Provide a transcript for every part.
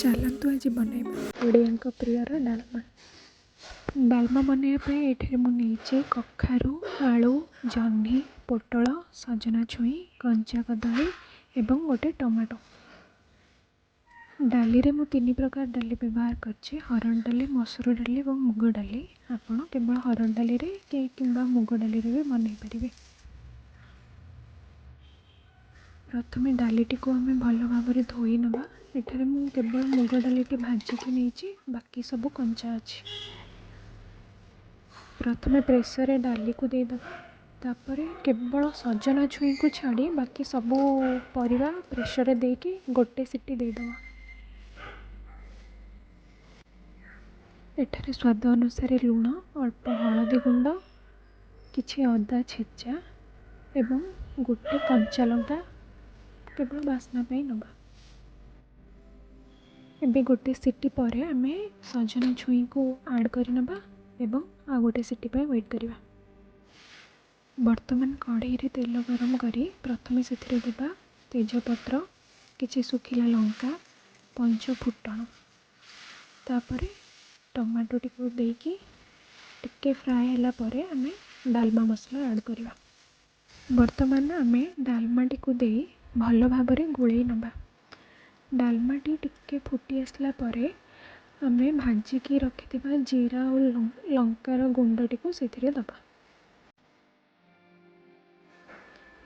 ଚାଲନ୍ତୁ ଆଜି ବନେଇବା ଓଡ଼ିଆଙ୍କ ପ୍ରିୟର ଡାଲମା। ଡାଲମା ବନେଇବା ପାଇଁ ଏଠାରେ ମୁଁ ନେଇଛି କଖାରୁ, ଆଳୁ, ଜହ୍ନି, ପୋଟଳ, ସଜନା ଛୁଇଁ, କଞ୍ଚା କଦଳୀ ଏବଂ ଗୋଟେ ଟମାଟୋ। ଡାଲିରେ ମୁଁ 3 ପ୍ରକାର ଡାଲି ବ୍ୟବହାର କରିଛି: ହରଡ଼ ଡାଲି, ମସୁର ଡାଲି ଏବଂ ମୁଗ ଡାଲି। ଆପଣ କେବଳ ହରଡ଼ ଡାଲିରେ କି କିମ୍ବା ମୁଗ ଡାଲିରେ ବି ବନେଇ ପାରିବେ। ପ୍ରଥମେ ଡାଲିଟିକୁ ଆମେ ଭଲ ଭାବରେ ଧୋଇ ନେବା। ଏଠାରେ ମୁଁ କେବଳ ମୁଗ ଡାଲିଟି ଭାଜିକି ନେଇଛି, ବାକି ସବୁ କଞ୍ଚା ଅଛି। ପ୍ରଥମେ ପ୍ରେସରରେ ଡାଲିକୁ ଦେଇଦେବା, ତାପରେ କେବଳ ସଜନା ଛୁଇଁକୁ ଛାଡ଼ି ବାକି ସବୁ ପରିବା ପ୍ରେସରରେ ଦେଇକି ଗୋଟେ ସିଟି ଦେଇଦେବା। ଏଠାରେ ସ୍ୱାଦ ଅନୁସାରେ ଲୁଣ, ଅଳ୍ପ ହଳଦୀ ଗୁଣ୍ଡ, କିଛି ଅଦା ଛେଚା ଏବଂ ଗୋଟେ କଞ୍ଚା ଲଙ୍କା କେବଳ ବାସ୍ନା ପାଇଁ ନେବା। ଏବେ ଗୋଟେ ସିଟି ପରେ ଆମେ ସଜନା ଛୁଇଁକୁ ଆଡ଼୍ କରିନେବା ଏବଂ ଆଉ ଗୋଟେ ସିଟି ପାଇଁ ୱେଟ୍ କରିବା। ବର୍ତ୍ତମାନ କଢ଼େଇରେ ତେଲ ଗରମ କରି ପ୍ରଥମେ ସେଥିରେ ଦେବା ତେଜପତ୍ର, କିଛି ଶୁଖିଲା ଲଙ୍କା, ପଞ୍ଚ ଫୁଟଣ, ତାପରେ ଟମାଟୋଟିକୁ ଦେଇକି ଟିକେ ଫ୍ରାଏ ହେଲା ପରେ ଆମେ ଡାଲମା ମସଲା ଆଡ଼୍ କରିବା। ବର୍ତ୍ତମାନ ଆମେ ଡାଲମାଟିକୁ ଦେଇ ଭଲ ଭାବରେ ଗୋଳେଇ ନେବା। ଡାଲମାଟି ଟିକେ ଫୁଟି ଆସିଲା ପରେ ଆମେ ଭାଜିକି ରଖିଥିବା ଜିରା ଆଉ ଲଙ୍କାର ଗୁଣ୍ଡଟିକୁ ସେଥିରେ ଦେବା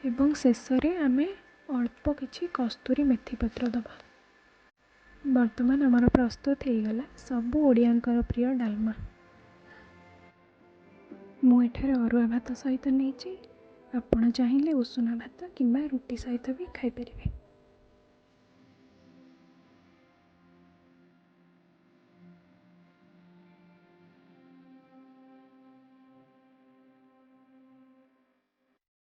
ଏବଂ ଶେଷରେ ଆମେ ଅଳ୍ପ କିଛି କସ୍ତୁରୀ ମେଥି ପତ୍ର ଦେବା। ବର୍ତ୍ତମାନ ଆମର ପ୍ରସ୍ତୁତ ହେଇଗଲା ସବୁ ଓଡ଼ିଆଙ୍କର ପ୍ରିୟ ଡାଲମା। ମୁଁ ଏଠାରେ ଅରୁଆ ଭାତ ସହିତ ନେଇଛି। ଆପଣ ଚାହିଁଲେ ଉଷୁନା ଭାତ କିମ୍ବା ରୁଟି ସହିତ ବି ଖାଇପାରିବେ।